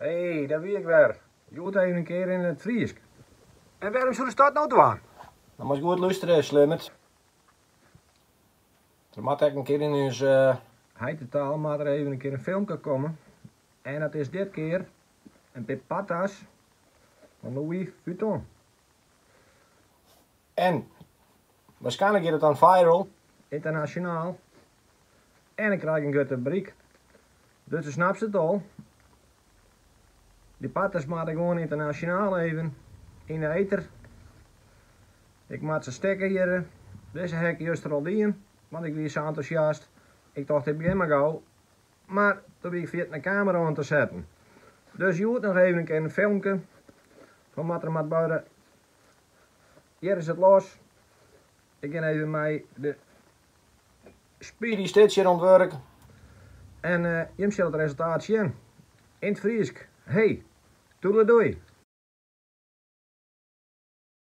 Hey, dêr wie ik wer. Hjoed even in kear yn it Frysk. En wêrom soest dat no dwaan? Dan moatst goed lústerje, slimmert. Der moat ek in kear yn ús heitetaal moat der even in kear in filmke komme. En dat is dit kear in pear patta's fan Louis Vuitton. En waarskynlik giet it dan viral. Ynternasjonaal. En ik krij in grutte berik. Dus do snapst it al. Dy patta's moatte gewoan ynternasjonaal even yn de eter. Ik moat se stekke hjir. Dizze ha ik juster al dien, want ik wie sa entûsjast. Ik tocht ik begjin mar gau. Mar doe wie ik ferjitten de kamera oan te setten. Dus hjoed noch even in kear in filmke fan wat der moat barre. Hjir is it los. Ik gean even mei de Speedy Stitcher oan it wurk. En jim sille it resultaat sjen. Yn it Frysk. Hey, toedeledoei.